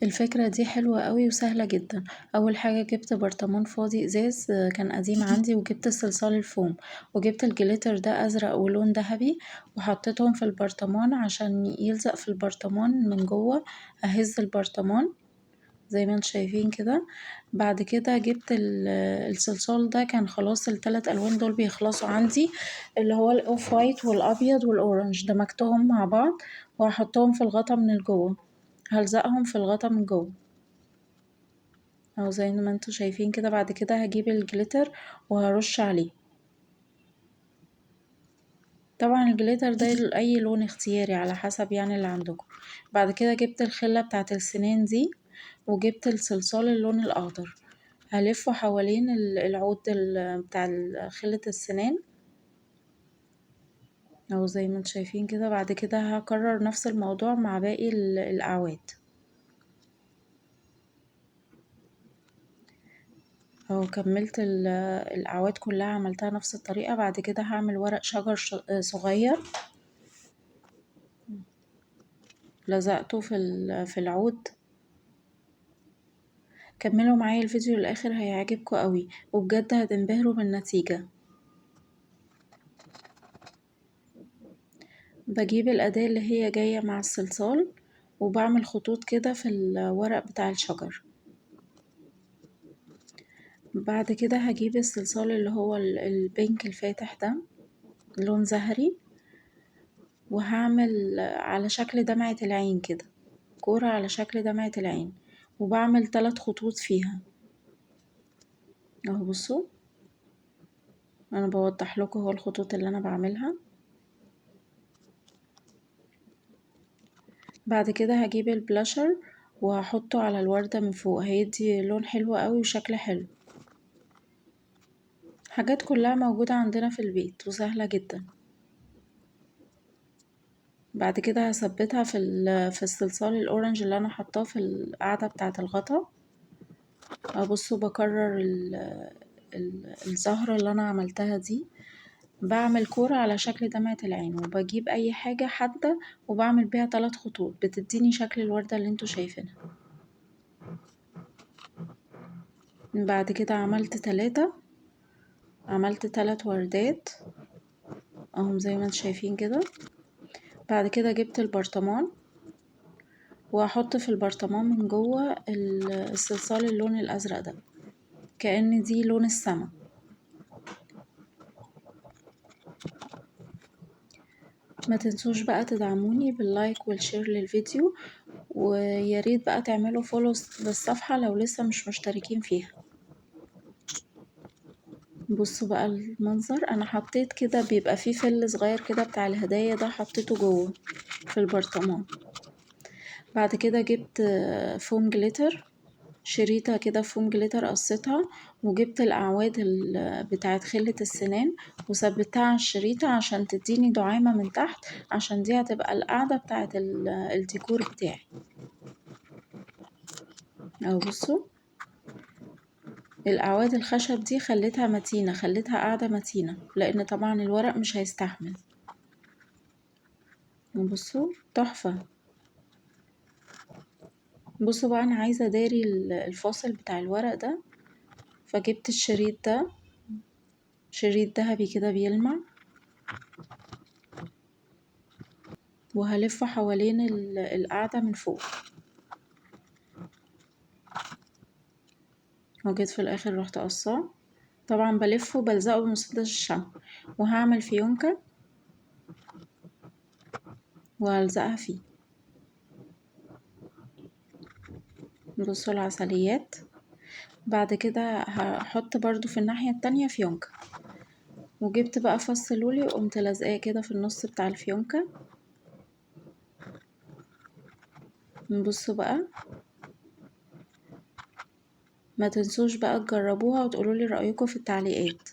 الفكرة دي حلوة قوي وسهلة جدا. اول حاجة جبت برطمان فاضي ازاز كان قديم عندي، وجبت الصلصال الفوم، وجبت ال glitter ده ازرق ولون ذهبي، وحطيتهم في البرطمان عشان يلزق في البرطمان من جوه. اهز البرطمان زي ما انتم شايفين كده. بعد كده جبت الصلصال ده، كان خلاص التلات الوان دول بيخلصوا عندي، اللي هو ال off white والابيض وال orange، دمجتهم مع بعض وهحطهم في الغطا من جوه، هلزقهم في الغطا من جوه اهو زي ما انتوا شايفين كده. بعد كده هجيب ال glitter وهرش عليه. طبعا ال glitter ده اي لون اختياري على حسب اللي عندكم. بعد كده جبت الخلة بتاعت السنان دي، وجبت الصلصال اللون الاخضر، هلفه حوالين العود بتاع خلة السنان اهو زي ما انتوا شايفين كده. بعد كده هكرر نفس الموضوع مع باقي الاعواد اهو. كملت الاعواد كلها، عملتها نفس الطريقة. بعد كده هعمل ورق شجر صغير لزقته في العود. كملوا معايا الفيديو للآخر هيعجبكم قوي، وبجد هتنبهروا بالنتيجة. بجيب الأداة اللي هي جاية مع الصلصال وبعمل خطوط كده في الورق بتاع الشجر. بعد كده هجيب الصلصال اللي هو البينك الفاتح ده، لون زهري، وهعمل على شكل دمعة العين كده، كورة على شكل دمعة العين، وبعمل 3 خطوط فيها اهو. بصوا انا بوضح لكم اهو الخطوط اللي انا بعملها. بعد كده هجيب البلاشر وهحطه على الوردة من فوق، هيدي لون حلو قوي وشكل حلو. حاجات كلها موجودة عندنا في البيت وسهلة جدا. بعد كده هثبتها في الصلصال ال orange اللي انا حطاه في القاعدة بتاعة الغطا. ابصوا بكرر الزهرة اللي انا عملتها دي، بعمل كورة على شكل دمعة العين، وبجيب اي حاجة حادة وبعمل بيها 3 خطوط، بتديني شكل الوردة اللي انتوا شايفينها. بعد كده عملت 3، عملت 3 وردات اهم زي ما انتوا شايفين كده. بعد كده جبت البرطمان وهحط في البرطمان من جوه الصلصال اللون الازرق ده، كأن دي لون السما. ما تنسوش بقى تدعموني بال like وال share للفيديو، ويا ريت بقى تعملوا follow للصفحة لو لسه مش مشتركين فيها. بصوا بقى المنظر، انا حطيت كده بيبقى فيه فل صغير كده بتاع الهدايا ده، حطيته جوه في البرطمان. بعد كده جبت foam glitter، شريطة كده foam glitter قصيتها، وجبت الأعواد بتاعت خلة السنان وثبتها على الشريطة عشان تديني دعامة من تحت، عشان دي هتبقى القاعدة بتاعت الديكور بتاعي. اهو بصوا الأعواد الخشب دي خليتها متينة، خليتها قاعدة متينة، لأن طبعا الورق مش هيستحمل. بصوا تحفة. بصوا بقى أنا عايزة أداري الفاصل بتاع الورق ده، فجبت الشريط ده، شريط ذهبي كده بيلمع، وهلفه حوالين القاعدة من فوق. وجيت في الآخر رحت قصاه، طبعا بلفه وبلزقه بمسدس الشمع، وهعمل فيونكة وهلزقها فيه. بصوا العسليات. بعد كده هحط برضو في الناحية التانية فيونكة، وجبت بقى فص لولي وقمت لازقاه كده في النص بتاع الفيونكة. بصوا بقى ما تنسوش بقى تجربوها وتقولولي رأيكم في التعليقات.